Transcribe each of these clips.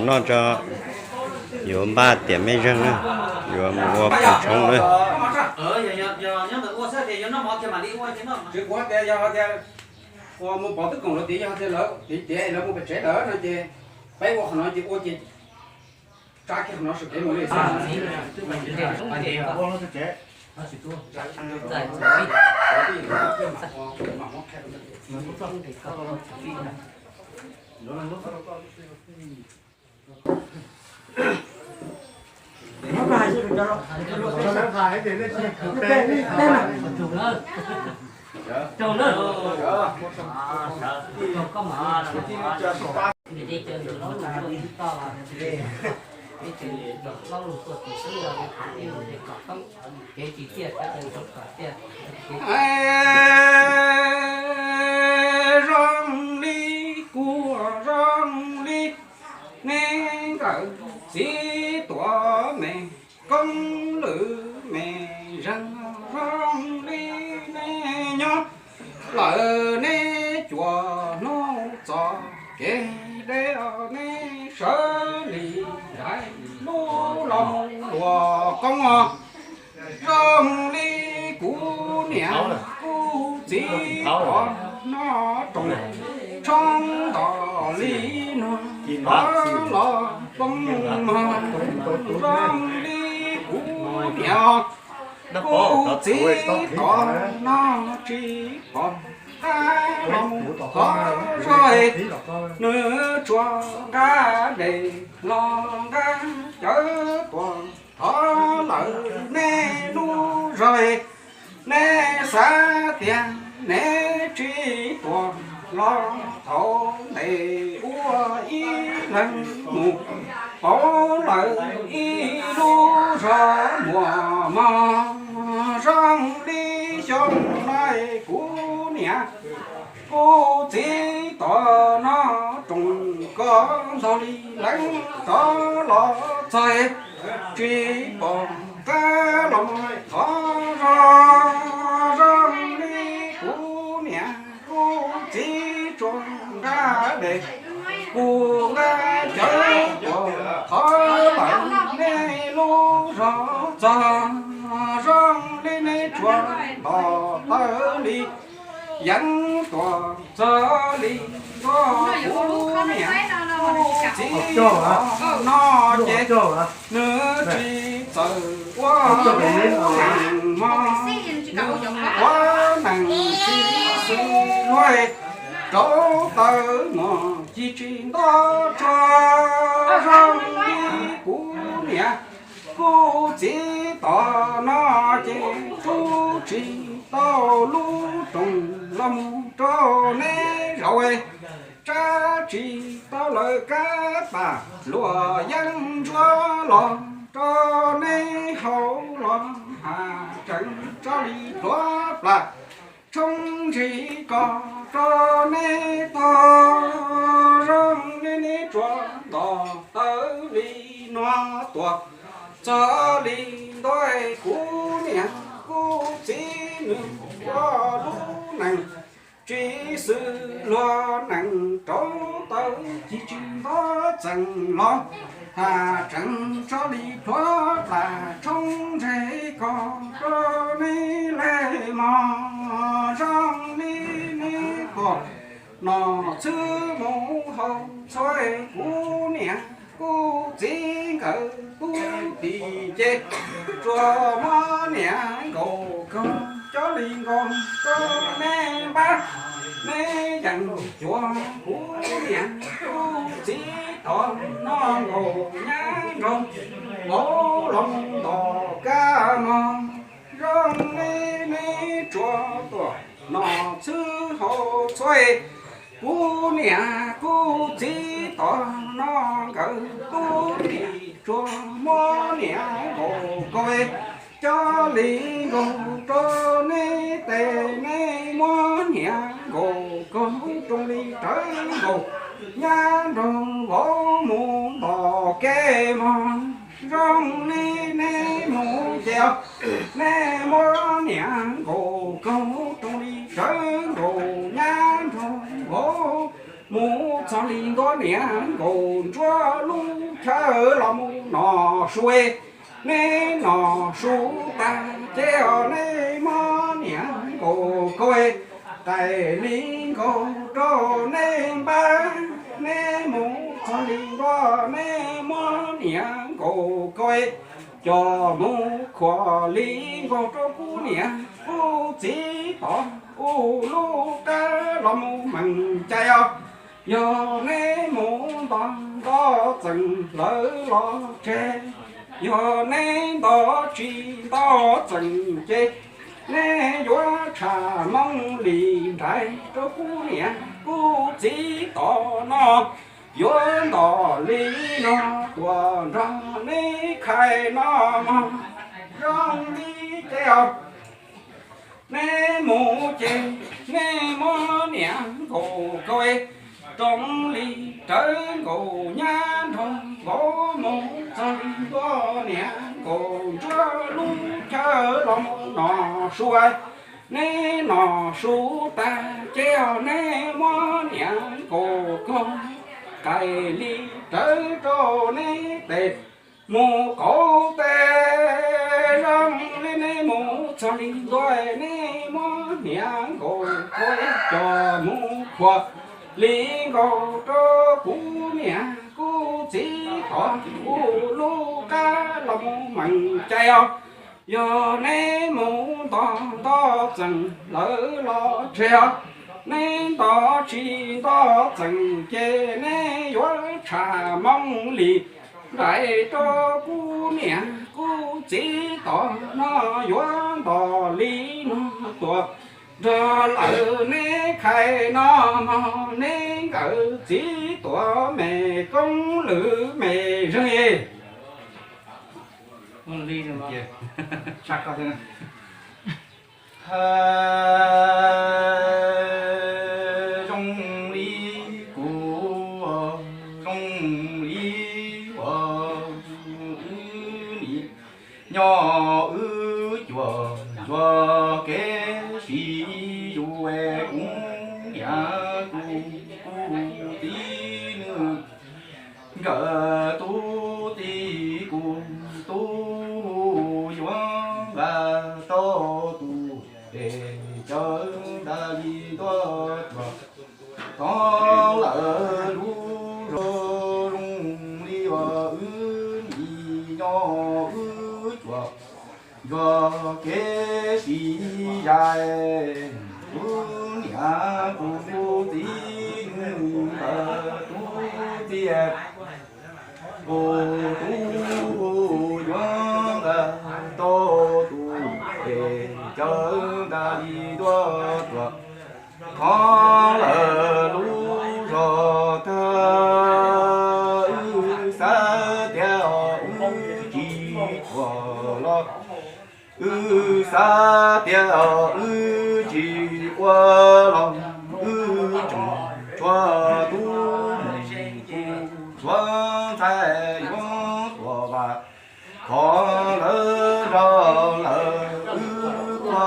Noj tso, yuav npaj tiam mej zeeg na, yuav mus ua khoom tshoob na. Kuv tias yog tias ua mus pov twb koom lawv tias yog tias lawv tiav tiav lawv mus pem tsev lawm no ces peb ua qhov no ces ua ces tsa kiag qhov no sawv kev mus li xwb. Zoo li kuv zoo li neb nkawm txiv tuam me koob lwm me zeeg, zoo li neb nyob lawm neb cuam hnub txoj kev deb, neb sawv li nrhiav lub los mus luag koob os. Zoo li kuv niam kuv txiv tom noj rooj tshoob nto li no, los poob mog. Zoo li kuv niam kuv txiv tom noj tsis pom qab los mus thov zog, nws tsuas nqa dej los nqa cawv tuaj thov lawm neb lub zog. Neb xav tias neb tsis tuaj los thaum ntej ua ib leeg mus pauv lawm ib lub zog muaj mog. Zoo li xyoo no kuv niam kuv txiv tom noj rooj koj ntaug li leej rov los txog, tsis pom qab los thov zog. Zoo li kuv niam kuv txiv tsuas nqa dej kuv nqa cawv tuaj thov lawm neb lub zog txog. Zoo li neb tsuas nto tawv li yeev tuaj txog li nkaus kuv niam kuv txiv no ces nws tsis txawj ua neej mog, ua neej tsis xws luag, rau taw muag ci tsis nto tsuag. Zoo li kuv niam kuv txiv tom no ces rub tsis tau lub rooj los mus rau neb zaum, tsab tsis tau lawv kab pam luaj yeeb ntsuab los rau neb haus los has tseem tso li pluav plas tshoob ntsis kos rau neb tog. Zoo li neb tsuas nto tawv li no tuaj txog li ntua kuv niam kuv txiv nws ua lub neej tsis xws luag, neej rau taw ci tsis nto txeem los has tseem tso li pluav plas tshoob ntsis kos rau neb li mog. Zoo li neb pom nom txwv mus haus txhua, kuv niam kuv txiv nkawd tub tim ces tsuas muab niam nkaus kaug cov li nkaus rau neb npab. Neb yeej cuag kuv niam kuv txiv tom noj nkaus nyab nraug vauv los nto kab mog. Zoo li neb tsuas tuaj nom txwv haus txhua, kuv niam kuv txiv tom no nkawd tub tim tsuas muab niam nkaus kaug cov li nkaus rau neb tes, neb muab niam nkaus kaug rooj li rawv nkaus nyab nraug vauv mus nto kev mog. Zoo li neb mus ces neb muab niam nkaus kaug rooj li rawv nkaus nyab nraug vauv mus txog li ntuav niam nkaum ntsuab lub chaw los mus noj su. Neb noj su tag ces os neb muab niam nkaum kaus qais li nkaus rau neb npab. Neb mus txog li ntuav neb muab niam nkaum kaus coj mus khuam li nkaus rau kuv niam kuv txiv tod ua lub qab los mus meem cai os. Yog neb mus nto nto txeem lawv los tseg, yog neb nto tsis nto txeem ces neb yuav tsham moos li nraim rau kuv niam kuv txiv tom no. Yuav nto li no tuaj nrog neb khai no mog, zoo li ces os. Neb mus ces neb muab niam nkaum kaus roos li rawv nkaus nyab nrog nkaus mus txog li ntuav niam nkaum ntsuab lub chaw los mus noj su. Neb noj su tag ces os neb muab niam nkaum kaus qais li rawv rau neb tes mus qaum tes. Zoo li neb mus txog li ntuav neb muab niam nkaum kaus coj mus khuam li nkaus rau kuv niam kuv txiv tod ua lub qab los mus meem cai os. Yog neb mus nto nto txeem lawv los tseg os, neb nto tsis nto txeem ces neb yuav tsham moos li nraim rau kuv niam kuv txiv tom no. Yuav nto li no tuaj nrog lawv neb khai no mog, neb nkawm txiv tuam me koob lwm me zeeg. Zoo li kuv, zoo li uas wb nim nyob wb cuag ntsuag kev sib yuav, kuv niam kuv txiv nws nkawm tub txib kuv tub hu yuav nqa tau tus tes cawv nta li ntuav cuag thov lawm lub zog. Zoo li uas wb nim nyob wb cuag ntsuag kev sib yuav, kuv niam kuv txiv nws nkawm tub txib kuv tub hu yuav nqa tau tus tes cawv nta li ntuav cuag thov lawm lub zog tag. Wb xav tias wb tsis cuag los, wb xav tias wb tsis ua los, wb tseem tshuav tub mus kuv tshuav ntxhais yuav tuaj vam khov lawv zog lawm wb ua.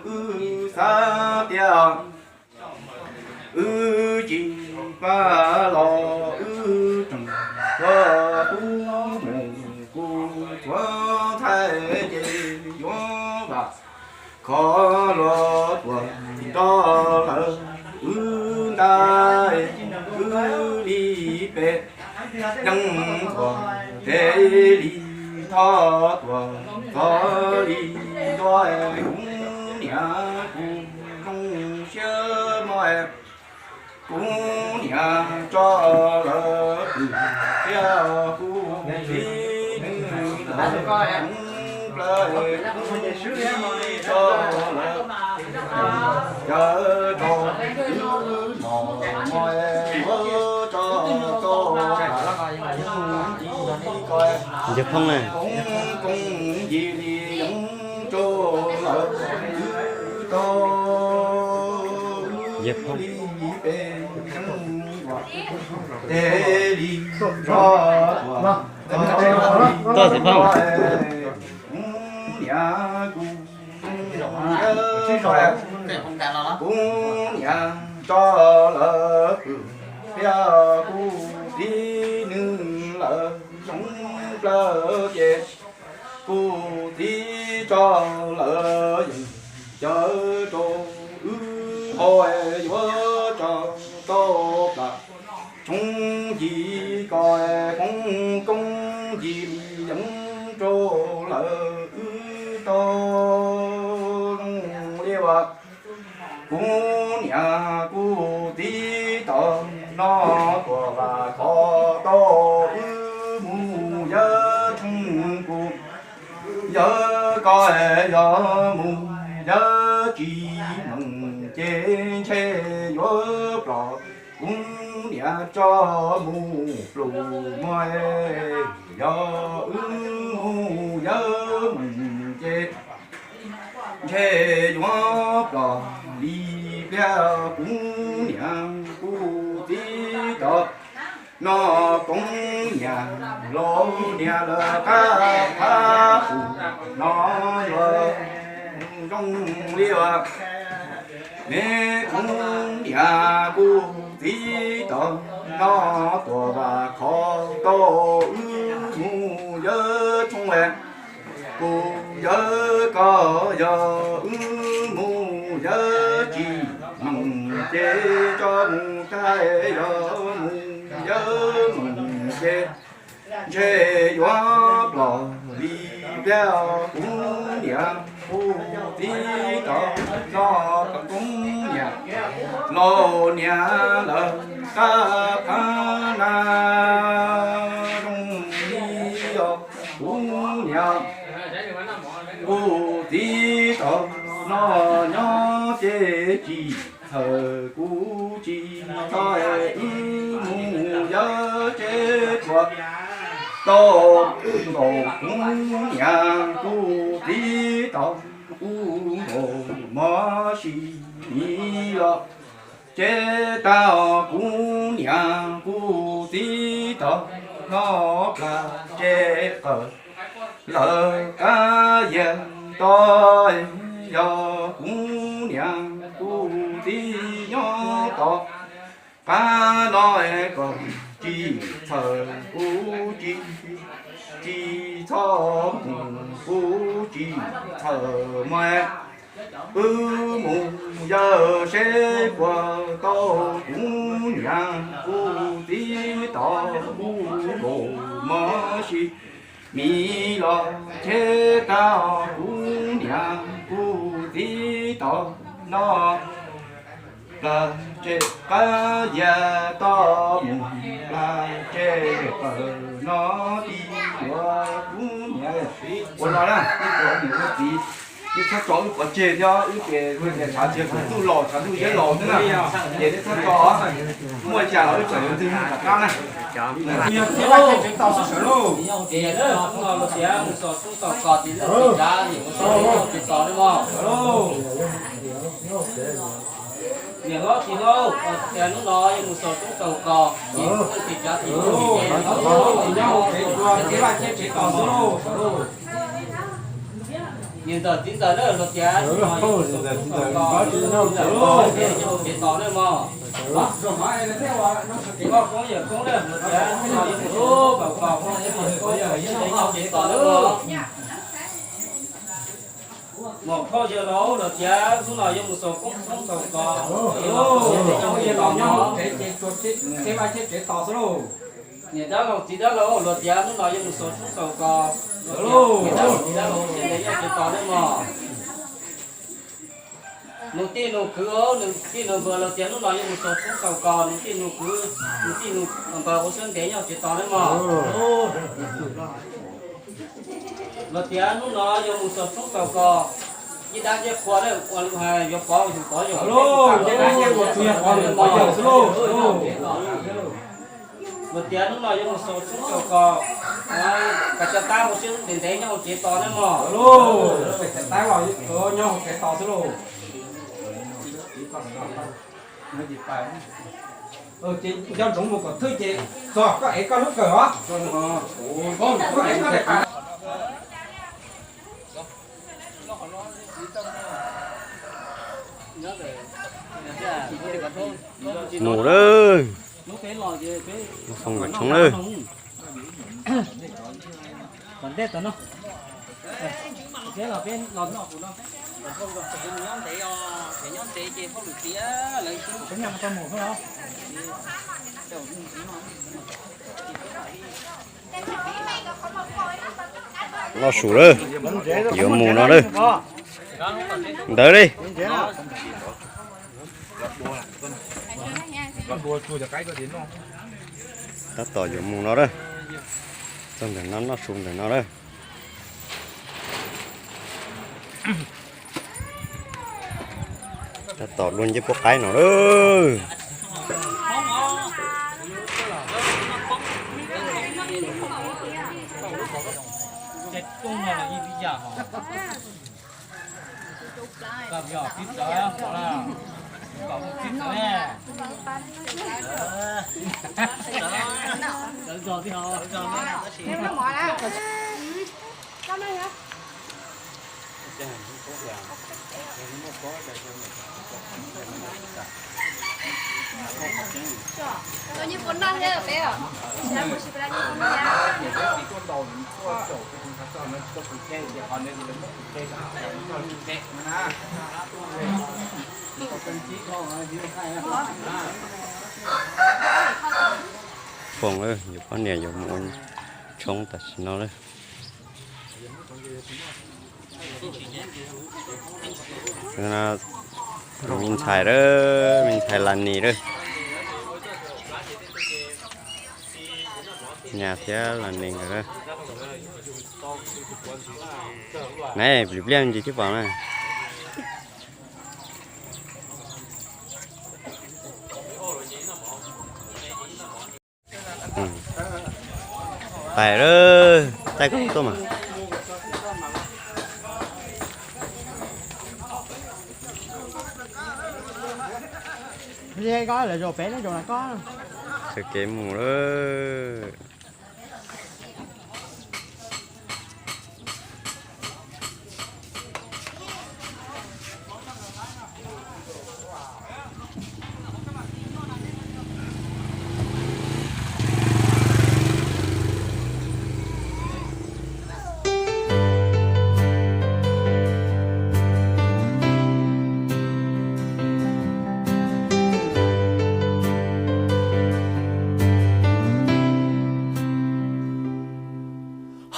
Wb xav tias wb tsis pab los, wb tseem tshuav tub mus kuv tshuav ntxhais ces yuav vam khov luag tuaj nrog lawv wb nta. Wb li peb leeg tuaj tes li thov tuaj txog li ntuav, kuv niam kuv zoo siab mog, kuv niam tso lawv pw thiab kuv txiv nws ntawm hoob plaws, kuv txiv tso lawv cawv rau wb noj mov yuav tso tau nti ko, Yawg Phoob na. Koob koob yig li yoov rau lawv wb tau. Yawg Phoob. Li peb leeg tuaj tes li thov tuaj txog li ntuav, kuv niam kuv zoo siab, kuv niam tso lawv pw Yog kuv txiv nws lawm zoo plaws ces kuv txiv tso lawm yeej cawv rau wb ho yuav tso tau plam tshoob yim ko poob koob yim li yeeb rau lawm wb tau zoo li as. Kuv niam kuv txiv tom no tuaj vam khov tau wb mus yawg tshoob kuv. Yawg koj yog mus yawg tsis meem ces ntshe yuav ploj kuv niam tso mus pluj muag. Yog wb mus yawg meem ces ntshe yuav ploj li pliag kuv niam kuv txiv tod. No koob niam laus niam lawv qab qab tus no yuav zoo li as. Neb kuv niam kuv txiv tod no tuaj vam khov tau wb mus yawg tshoob es kuv yawg koj yog wb mus yawg tsis meem ces tso mus tag yog mus yawg meem ces ntshe yuav ploj li pliag kuv niam kuv txiv tod no koob niam laus niam lawv qab qab na zoo li os. Kuv niam kuv txiv tod no nyob ces tsis txhawj kuv tsis txhawj wb mus yawg tsev tuaj tau nkaus kuv niam kuv txiv tod kuv nkaus mov sis ni los tsev tag kuv niam kuv txiv tod no plas tsev qawm lawv qab yias tod. Yog kuv niam kuv txiv nyob tod qab no kom tsis txhawj kuv tsis, tsis txhob mus kuv tsis txhawj mas wb mus yawg seb puas tau kuv niam kuv txiv tod kuv nkaus mov sis mi los tsev tag kuv niam kuv txiv tod no plas tsev qab yias tod mus plas tsev qawm no tib yuav kuv niam ua no na, ib puas niam ua txiv, wb txhob tso wb pov tseg thiab wb ces tshav ntuj los tshav ntuj ziab laus xwb na, ces neb txhob tso, muaj cas los wb tseem yuav ntwg mus tom qab na. Yog tsev vaj tsev tsev tos xwb sawv lauj. Niam hlob txiv hlob, ua tsav tsis tos li mog. Niam hlob txiv hlob, tias hnub no yuav mus xaus roob xaus kos, tsis tsav tsis nyob hauv tsev tsuas tsev vaj tsev tsev tos xwb lauj. Niam ntxawm txiv ntxawm na, hluas tias hnub no yuav mus xaus roob xaus kos, nyob hauv tsev tos na mog. Koj koob yawm koob na, hluas tias hnub no yuav mus xaus roob xaus kos, koj yawm koob yawm nyob tsev tos na mog. Muam phauj yawg laus, hluas tias hnub no yuav mus xaus roob xaus kos, nyob tsev tos na mog. Tsev vaj tsev tsev tos xwb lauj. Niam dab laug txiv dab laug, hluas tias hnub no yuav mus xaus roob xaus kos, niam dab laug txiv dab laug, nyob tsev tos na mog. Nus tij nus kwv, nus tij nus npawg, hluas tias hnub no yuav mus xaus roob xaus kos, nus tij nus kwv, nus tij nus npawg ua siab ntev nyob tsev tos na mog. Hluas tias hnub no yuav mus xaus roob xaus kos, ib dab ncej qhua na, ua lus hais yuav pov yus pov yus, ib dab ncej qhua yuav pov yus xwb lauj. Hluas tias hnub no yuav mus xaus roob xaus kos, kav tsij tab ua siab ntev ntev nyob hauv tsev tos na mog. Kav tsij tab los nyob hauv tsev tos xwb lauj. Ces nco ntsoov mus kom thwj ces txog koj ev koj lub kawm os. Mus lawm. Foom nkawd tshoob lawm. Noj su lawm, yuav mus no lawm. Ntawd li. Tab tom yuav mus no lawm. Txog ntawm no noj su ntawm no lawm. Tab tom dua ncej puab qaib no lawm. Foom, yus poj niam yuav mus ua tshoob tam sim no lawm. Me ntxhais lawm, me ntxhais Las Nis lawm. Nyab thiab Las Nis nkawd lawm. Neb pliv pliaj ntsis thiab pom na. Pais lawm, taij koj tuaj mas. Sawv kev mus lawm.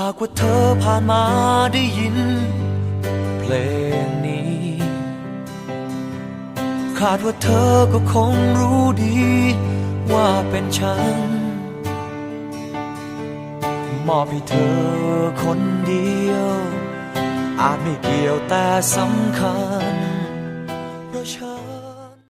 หากว่าเธอผ่านมาได้ยินเพลงนี้ คาดว่าเธอก็คงรู้ดีว่าเป็นฉัน มอบให้เธอคนเดียว อาจไม่เกี่ยวแต่สำคัญ เพราะฉัน